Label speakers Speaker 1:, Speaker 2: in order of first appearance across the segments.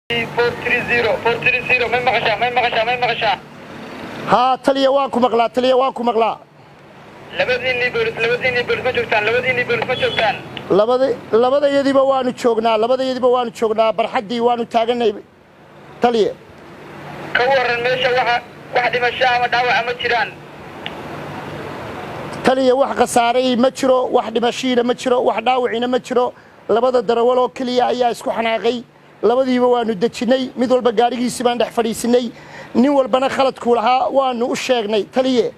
Speaker 1: 430 430, may maqashaa? May maqashaa? May maqashaa?
Speaker 2: Haa taliya, waan ku maqlaa taliya, waan ku maqlaa.
Speaker 1: Labadiinii boolis, labadiinii boolis ma joogtaan? Labadiinii boolis ma joogtaan?
Speaker 2: Labada labadayadiiba waanu joognaa, labadayadiiba waanu joognaa, barxaddii waanu taaganay taliye.
Speaker 1: Ka waran meesha, waxa wax dhimasho ama dhaawaca ma jiraan?
Speaker 2: Taliya, wax khasaaray ma jiro, wax dhimashiina ma jiro, wax dhaawiciina ma jiro. Labada darawal oo keliya ayaa isku xanaaqay, labadiiba waanu dejinnay, mid walba gaadhigiisii baan dhex fadhiisinay, nin walbana khaladkuu lahaa waanu u sheegnay taliye.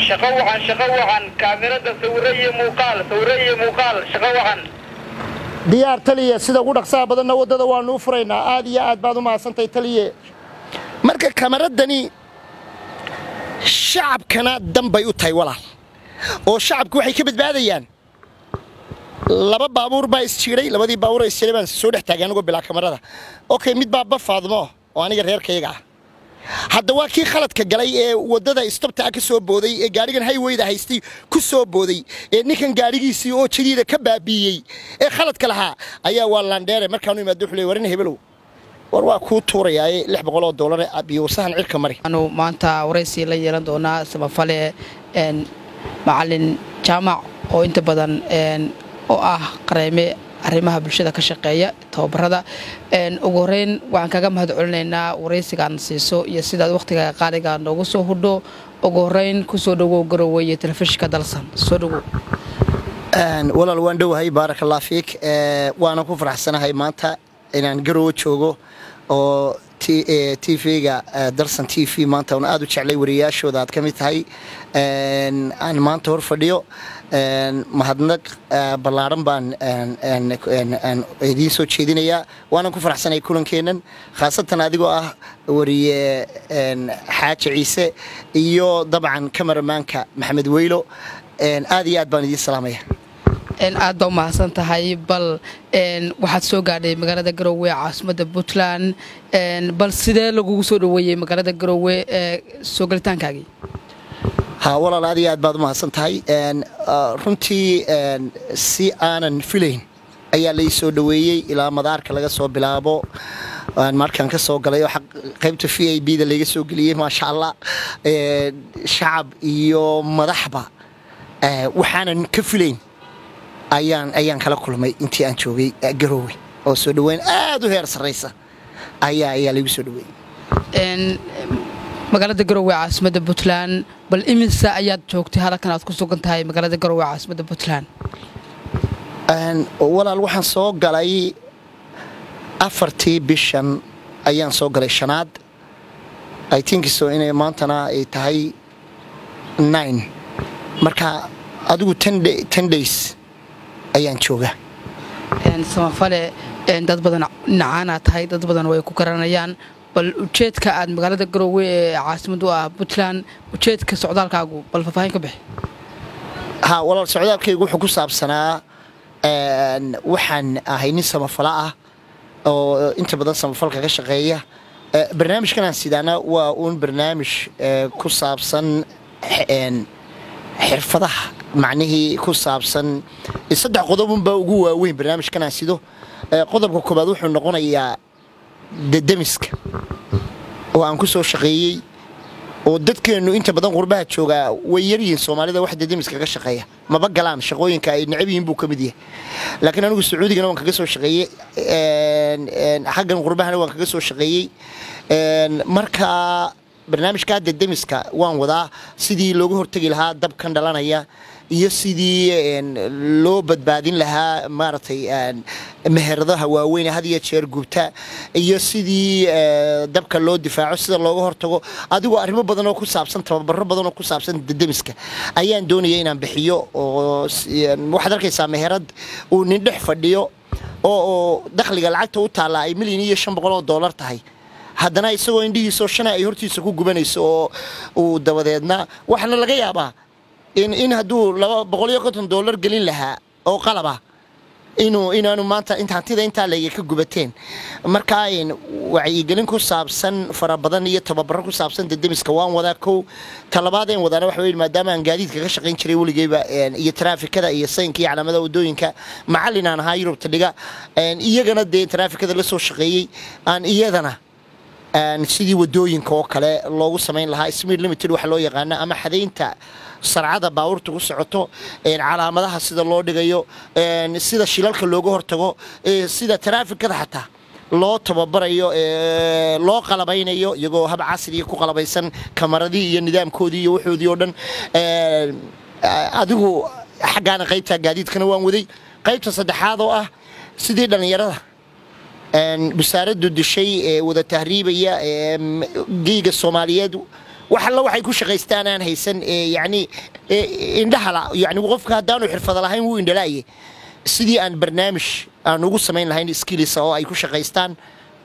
Speaker 1: Shaqo wacan, shaqo wacan. Kaamirada sawirro iyo muuqaal, sawirro iyo muuqaal, shaqo wacan.
Speaker 2: Diyaar taliye, sida ugu dhaqsaha badanna waddada waanu u furaynaa. Aad iyo aad baad u mahadsantahay taliye. Marka kamaradani shacabkana dan bay u tahay walaal, oo shacabku waxay ka badbaadayaan. Laba baabuur baa isjiiray, labadii baabuur isjiiray baan soo dhex taagay anigoo bilaa kamarada. Okay, mid baa Faadmo oo aniga reerkayga ah. Hadda waa kii khaladka galay ee waddada stopta ah ka soo booday ee gaadhigan highwayda haystay ku soo booday ee ninkan gaadhigiisii oo jadiida ka baabiiyey ee khaladka lahaa ayaa waa landheere. Markaanu imaado wuxuu leeyahay, warin hebelow, war waa kuu tuurayaaye $600 biyowsahan cirka mari.
Speaker 3: Anu maanta waraysi la yeelan doonaa samafale Macalin Jaamac oo inta badan oo ah qareeme arrimaha bulshada ka shaqeeya, tababarada. Ugu horeyn waxaan kaga mahad celinaynaa waraysigaan siiso iyo sidaad wakhtiga qaaliga noogu soo hudho. Ugu horeyn kusoo dhawow Garowe iyo telefishinka Dalsan, soo dhawow.
Speaker 2: Walaal, waan dhowahay, baaraka Allah fiik. Waanan ku faraxsanahay maanta inaan Garowe joogo oo TV-ga Dalsan TV maanta oon aad u jeclay wariyaashooda aad ka mid tahay aan maanta hor fadhiyo. Mahadnaq ballaaran baan idiin soo jeedinayaa, waanan ku faraxsanahay kulankeennan, khaasatan adigoo ah wariye Xaaji Ciise iyo dabcan kameramaanka Maxamed Weylo. Aad iyo aad baan idiin salaamaya.
Speaker 3: Aad baa u mahadsan tahay. Bal waxaad soo gaadhay magaalada Garowe, caasimadda Puntland. Bal sidee lagugu soo dhaweeyey magaalada Garowe ee soo gelitaankaagii?
Speaker 2: Ha walaal, aad iyo aad baad u mahadsan tahay. Runtii si aanan filayn ayaa lai soo dhaweeyey, ilaa madaarka laga soo bilaabo markaan ka soo galay oo qaybta VIP da layga soo geliyey. Maasha Allah, shacab iyo madaxba waxaanan ka filayn ayaan kala kulmay intii aan joogay Garoowe, oo soo dhaweyn aad u heer sarraysa ayaa laygu soo dhaweeyey.
Speaker 3: Magaalada Garowe, caasimadda Puntland, bal iminsa ayaad joogtay halkan aad ku sugan tahay magaalada Garowe, caasimadda Puntland?
Speaker 2: Walaal, waxaan soo galay 4tii bishan ayaan soo galay shanaad. I think so inay maantana ay tahay 9, marka adigu 10 days ayaan jooga.
Speaker 3: Samafale, dad badan dhinacaanaa tahay, dad badan way ku garanayaan. Bal ujeedka aad magaalada Garowe ee caasimad u ah Puntland, ujeedka socdaalkaagu bal faahfaahin ka bixi.
Speaker 2: Ha walaal, socdaalkaygu wuxuu ku saabsanaa, waxaan ahay nin samafala ah oo inta badan samafalka ka shaqeeya. Barnaamijkan aan sidaana waa uun barnaamij ku saabsan xirfadaha, macnihii ku saabsan saddex qodobunbaa ugu waaweyn barnaamijkan aan sido. Qodobka koobaad wuxuu noqonayaa dedemiska oo aan ku soo shaqeeyey, oo dadkeennu inta badan qurbaha joogaa way yaryihiin. Soomaalida wax dedemiska ka shaqeeya maba galaan, shaqooyinka ay necab yihiin buu ka mid yahay. Laakiin anigu Sacuudigana waan kaga soo shaqeeyey, xaggan qurbahana waan kaga soo shaqeeyey. Marka barnaamijka dedemiska waan wadaa, sidii looga hortegi lahaa dabkan dhalanaya iyo sidii loo badbaadin lahaa maaragtay meheradaha waaweyn had iyo jeer gubta, iyo sidii dabka loo difaaco, sida looga hortago. Adigoo arrimo badan oo ku saabsan, tababaro badan oo ku saabsan dedemiska ayaan doonaya inaan bixiyo. Oo waxaad arkaysaa meherad uu nin dhex fadhiyo oo dakhliga lacagta u taalla ay $1.5 milyan tahay, haddana isagoo indhihiisoo shana ay hortiisa ku gubanayso oo uu dabadeedna waxaana laga yaabaa in hadduu $250 gelin lahaa oo qalaba Inuu inaanu maanta inta hantida intaa leega ka gubateen. Marka wacyigelin ku saabsan fara badan iyo tababaro ku saabsan dedemiska waan wadaa. Kow talabaad een wadaana waxa weeye, maadaama aan gaadiidka ka shaqayn jiray weligeyba iyo taraafikada iyo saynka iyo calaamadaha waddooyinka, macallin aan ahaa Yurubta dhiga, iyagana dee taraafikada la soo shaqeeyey, aan iyadana sidii wadooyinka oo kale loogu samayn lahaa speed limited waxa loo yaqaano ama xadaynta sarcada baabuurta ku socoto, calaamadaha sida loo dhigayo, sida shilalka looga hortago, sida taraafikada xataa loo tababarayo, loo qalabaynayo iyagoo hab casriya ku qalabaysan, kamaradii iyo nidaamkoodii iyo waxoodii oo dhan. Adigu xaggaana qaybta gaadiidkana waan waday. Qaybta saddexaad oo ah sidii dhallinyarada wasaaraddu dishay ee wada tahriibaya geyga Soomaaliyeed, wax alla waxay ku shaqaystaan aan haysan, yacni indhahala, yacni qofka haddaanu xirfado lahayn wuu indhalaaye, sidii aan barnaamij aan ugu samayn lahayn skills oo ay ku shaqaystaan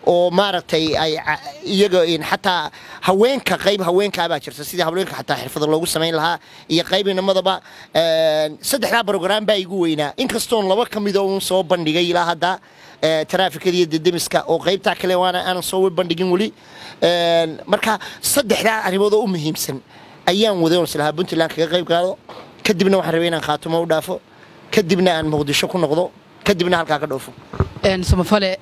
Speaker 2: oo maaragtay ay iyaga xataa haweenka, qayb haweenkaabaa jirta, sidii haweenka xataa xirfado loogu samayn lahaa iyo qayb inamadaba. Saddexdaa program baa igu weynaa, inkastoon laba ka mida uun soo bandhigay ilaa hadda, taraafikada iyo dedemiska, oo qaybtaa kale waana aanan soo bandhigin weli. Marka saddexdaa arrimood oo u muhiimsan ayaan waday oon islahaa Puntland kaga qayb qaado. Kadibna waxaan rabay inaan Khaatumo u dhaafo, kadibna aan Muqdisho ku noqdo, kadibna halkaa ka dhoofo.
Speaker 3: Samafale,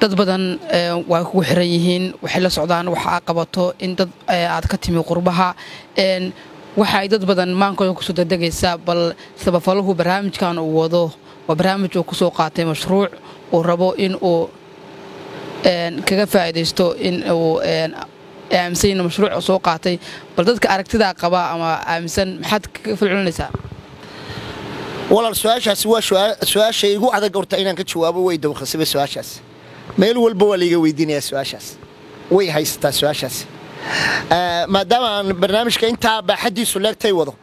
Speaker 3: dad badan waa kugu xiran yihiin, waxay la socdaan waxa aad qabato, in dad aad ka timi qurbaha. Waxa ay dad badan maankooda kusoo degdegaysaa, bal samafaluhu barnaamijkan uu wado waa barnaamij uu kusoo qaatay mashruuc uu rabo in uu kaga faa'iidaysto, in uu aaminsan yahay mashruuc soo qaatay. Bal dadka aragtidaa qaba ama aaminsan maxaad kaga falcelinaysaa?
Speaker 2: Walaal, su-aashaasi waa su-aasha igu adag horta inaan ka jawaabo. Way dawqasabay su-aashaas, meel walba waa laiga weydiinayaa su-aashaas, way haysataa su-aashaas. Maadaama aan barnaamijka intaa baaxaddiisu leegtay wado,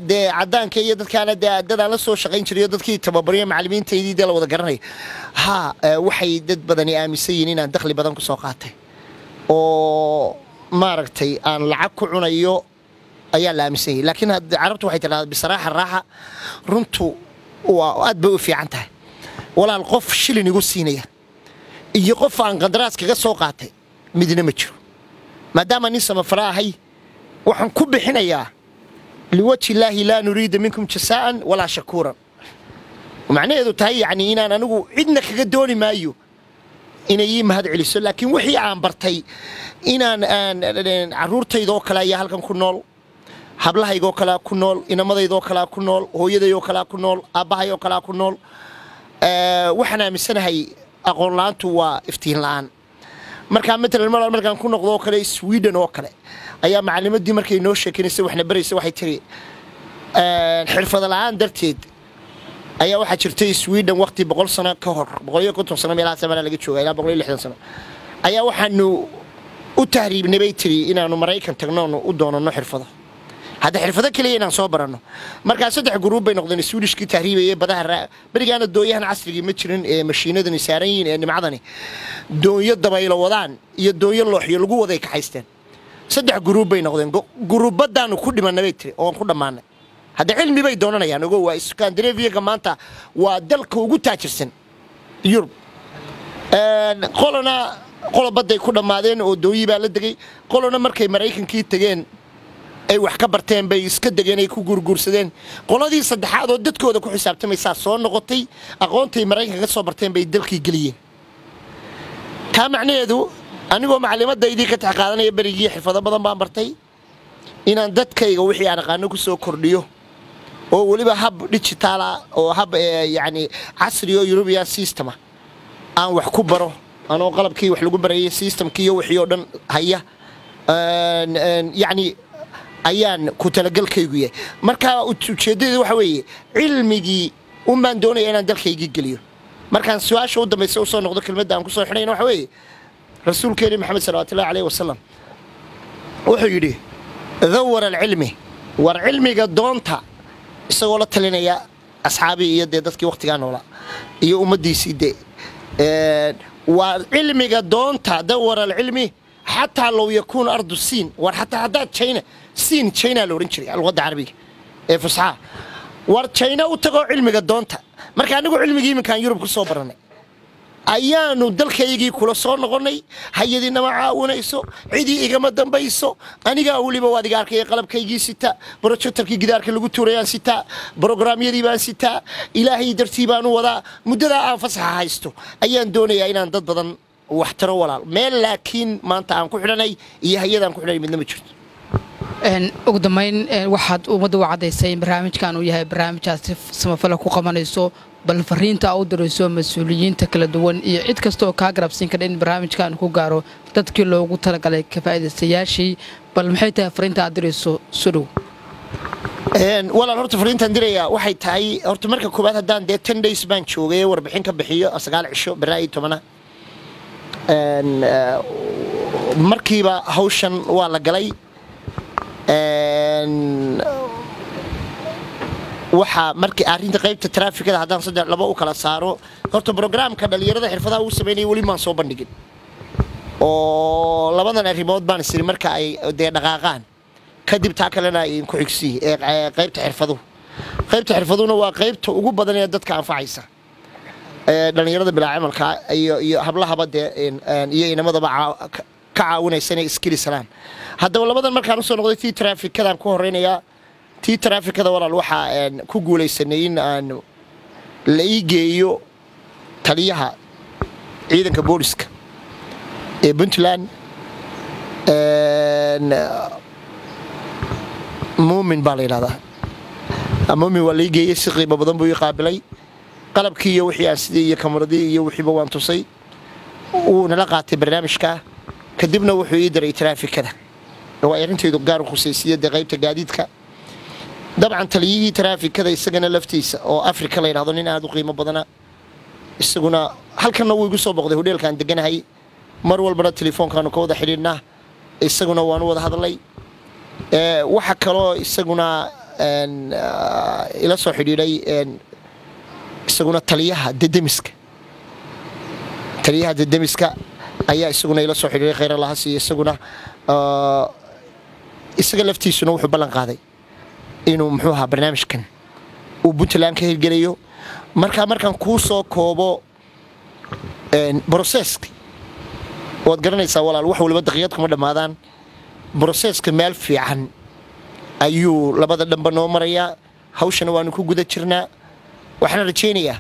Speaker 2: dee caddaanka iyo dadkaana dee dadaan la soo shaqayn jirayo, dadkii tababariyo macallimiintaydii dee la wada garanaya, ha waxay dad badani aaminsan yihiin inaan dakhli badan ku soo qaatay oo maaragtay aan lacag ku cunayo ayaa la aaminsan yahay. Laakiin carabtu waxay tidhahdaa bisaraaxa raaxa, runtu waa aad bay u fiican tahay. Walaal, qof shilin igu siinaya iyo qof aan qandaraas kaga soo qaatay midna ma jiro. Maadaama nin samafala ahay, waxaan ku bixinayaa liwajhi illaahi, laa nuriida minkum jasaa'an walaa shakuuran. Macnaheedu tahay yacni inaan anigu cidna kaga dooni maayo inay ii mahad celiso, laakiin wixii aan bartay inaan carruurtayda oo kale ayaa halkan ku nool, hablahaygoo kalea ku nool, inamadaydoo kalea ku nool, hooyadaydoo kalea ku nool, aabbahay oo kalea ku nool. Waxaan aaminsanahay aqoon la'aantu waa iftiin la'aan. Markaa matalan mar markaan ku noqdo oo kale Sweden oo kale ayaa macalimadii markay noo sheekinaysay waxna baraysa waxay tiri, xirfado la'aan darteed ayaa waxaa jirtay Sweden waqti 100 sano ka hor, 150 sano meelaha samana laga jooga, ilaa 160 sano ayaa waxaanu u tahriibnay, bay tiri, inaanu Maraykan tagno oonu u doonano xirfado, hadda xirfado keliya inaan soo baranno. Markaa saddex group bay noqdeen Swedishkii tahriibayay badaha. Berigaana doonyahan casrigii ma jirin ee mashiinadani saaran yihiin ee nimcadani, doonyo dabaylo wadaan iyo doonyo looxyo lagu waday kaxaysteen. Saddex group bay noqdeen. Guruubadaanu ku dhimanay, bay tiri, oon ku dhammaanay. Hadda cilmi bay doonanayaan. Ogo waa Scandinaviaga maanta waa dalka ugu taajirsan Yurub. Qolona qolo badday ku dhammaadeen oo doonyi baa la degay, qolona markay Maraykankii tegeen ay wax ka barteen bay iska degeen, ay ku guurguursadeen. Qoladii saddexaad oo dadkooda ku xisaabtamaysaa soo noqotay, aqoontay Maraykanka ka soo barteen bay dalkii geliyeen. Taa macnaheedu, anigoo macalimaddaydii ka tax qaadanaya berigii, xirfado badan baan bartay inaan dadkayga wixii aan aqaano ku soo kordhiyo, oo weliba hab digital ah oo hab yacni casri oo European system ah aan wax ku baro, anoo qalabkii wax lagu barayay, systemkii iyo wixii oo dhan haya, yacni ayaan ku talagalkaygu yahay. Marka ujeeddadeedu waxa weeye cilmigii un baan doonaya inaan dalkaygii geliyo. Markaan su-aasha u dambaysa usoo noqdo, kelmadda aan kusoo xidhayna waxa weeye, rasuulkeeni Maxamed salawaatullahi caleyhi wasalam wuxuu yidhi: "Dawara alcilmi", war cilmiga doonta, isagoo la talinaya asxaabii iyo dee dadkii wakhtigaa noolaa iyo ummaddiisii dee, waa cilmiga doonta. "Dawara alcilmi xataa low yakuun ardu siin", war xataa haddaad China, Siin China la odhan jiray luqadda Carabiga ee fusxaa, war China u tagoo cilmiga doonta. Marka anigu cilmigii iminkaan Yurub ku soo baranay ayaanu dalkaygii kula soo noqonnay. Hay-adinama caawinayso, cidii igama dambayso. Anigaa weliba waad iga arkaya qalabkaygii sita, projectorkii gidaarka lagu tuurayaan sitaa, brograamyadii baan sitaa, Ilaahay dartii baan u wadaa. Muddadaa aan fasaxa haysto ayaan doonayaa inaan dad badan wax taro, walaal. Meel laakiin maanta aan ku xidhanay iyo hay-adaan ku xidhanay midna ma jirto.
Speaker 3: Ugu dambayn, waxaad ummadda u caddaysay in barnaamijkan uu yahay barnaamijkaad si samafala ku qabanayso. Bal fariinta aa u dirayso mas-uuliyiinta kala duwan iyo cid kasta oo kaa garabsiin kara in barnaamijkan ku gaaro dadkii loogu talagalay, ka faa'iidaystayaashii, bal maxay tahay fariinta aad dirayso sudhow?
Speaker 2: Walaal, horta fariintaan dirayaa waxay tahay, horta marka koowaad, haddaan dee 10 days baan joogay, warbixin ka bixiyo, 9 cisho, beraa iyo 10-a. Markiiba hawshan waa la galay. Waxaa markii arrinta qaybta traafikada haddaan saddex laba u kala saaro, horta brograamka dhalinyarada xirfadaha uu sameynaya weli maan soo bandhigin, oo labadan arrimood baan isiri marka ay dee dhaqaaqaan kadib taa kalena ay ku xigsiyi ee qaybta xirfaduhu. Qaybta xirfaduhuna waa qaybta ugu badan ee dadka anfacaysa, ee dhalinyarada bilaa camalka iyo hablahaba dee iyo inamadaba ka caawinaysa inay skills helaan. Haddaba labadan markaan usoo noqday, tii traafikadaan ku horeynayaa. Tii traafikada, walaal, waxaa ku guulaysanay in aan la ii geeyo taliyaha ciidanka booliska ee Puntland. Muumin baa la yidhahdaa, Muumin waa la ii geeyey. Si qiimo badan buu ii qaabilay. Qalabkii iyo wixii aan sidii iyo kamaradii iyo wixiiba waan tusay, wuu nala qaatay barnaamijka. Kadibna wuxuu ii diray traafikada oo ay arrintaydu gaar u khusaysiya dee qaybta gaadiidka. Dabcan taliyihii taraafikada isagana laftiisa oo Afrika la yidhahdo, nin aad u qiimo badana isaguna, halkanna wuu igu soo boqday hodheelkaan deganahay. Mar walbana telefoonkaanu ka wada xidhiidhnaa, isaguna waanu wada hadlay. Waxa kaloo isaguna ila soo xidhiidhay isaguna taliyaha dedemiska. Taliyaha dedemiska ayaa isaguna ila soo xidhiidhay, khayr Allaha siiyo. Isaguna isaga laftiisuna wuxuu ballan qaaday inuu muxuu ahaa barnaamijkan uu Puntland ka hirgelayo. Markaa markaan kuu soo koobo processka, waad garanaysaa, walaal, wax waliba daqiiqad kuma dhammaadaan. Processka meel fiican ayuu labada dhanba noo marayaa, hawshana waanu ku guda jirnaa. Waxaan rajaynayaa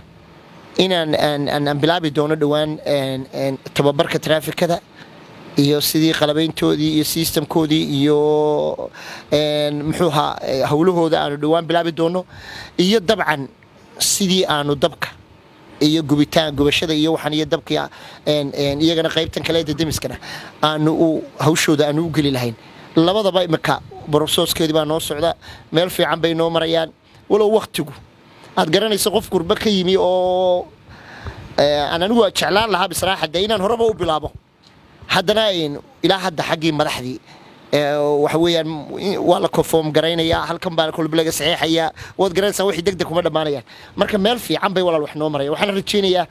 Speaker 2: inaan aan bilaabi doono dhowaan tababarka traafikada iyo sidii qalabayntoodii iyo systemkoodii iyo muxuu ahaa howlahooda aanu dhowaan bilaabi doono, iyo dabcan sidii aanu dabka iyo gubitaan gubashada iyo waxaan iyo dabka iyagana qaybtan kale dedemiskana aanu u hawshooda aanu u geli lahayn. Labadaba imika processkeedii baa noo socda, meel fiican bay noo marayaan, walow waktigu aad garanayso qof gurba ka yimi oo aan anigu jeclaan lahaa bisraaxa dee inaan horeba u bilaabo. Haddana ilaa hadda xaggii madaxdii waxa weeyaan waa la confirm garaynayaa, halkan baa kolba laga saxiixayaa. Waad garanaysaa, wixii deg deg kuma dhammaanayaan. Marka meel fiican bay, walaal, wax noo maraya. Waxaan rajaynayaa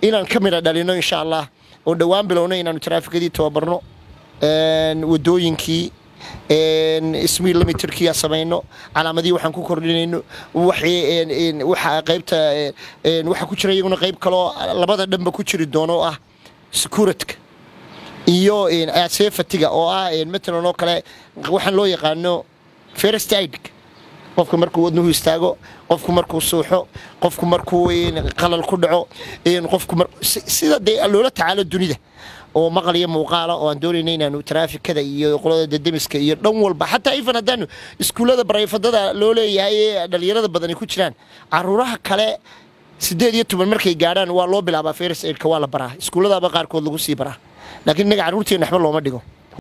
Speaker 2: inaan ka midha dhalino, insha Allah, oo dhowaan bilowno inaanu taraafikadii tababarno, wadooyinkii speed limiterkii samayno, calaamadihii waxaan ku kordhinayno, waxa qaybta waxa ku jira iyaguna qayb kaloo labada dhanba ku jiri doono oo ah securityka iyo safetyga, oo ah matalan oo kale waxaan loo yaqaano first aid: qofka markuu wadnuhu istaago, qofku markuu suuxo, qofku markuu qalal ku dhaco, qofku sida dee loola tacaalo dunida, oo maqal iyo muuqaala, oo aan doonayna inaanu taraafikada iyo qolada dedemiska iyo dhan walba, xataa ifan haddaanu iskuullada privatedada loo leeyahay ee dhalinyarada badani ku jiraan, caruuraha kale 18 markay gaadhaan waa loo bilaabaa first aidka, waa la baraa, iskuulladaaba qaarkood lagu sii baraa. Laakiin innaga carruurteena waxba looma dhigo.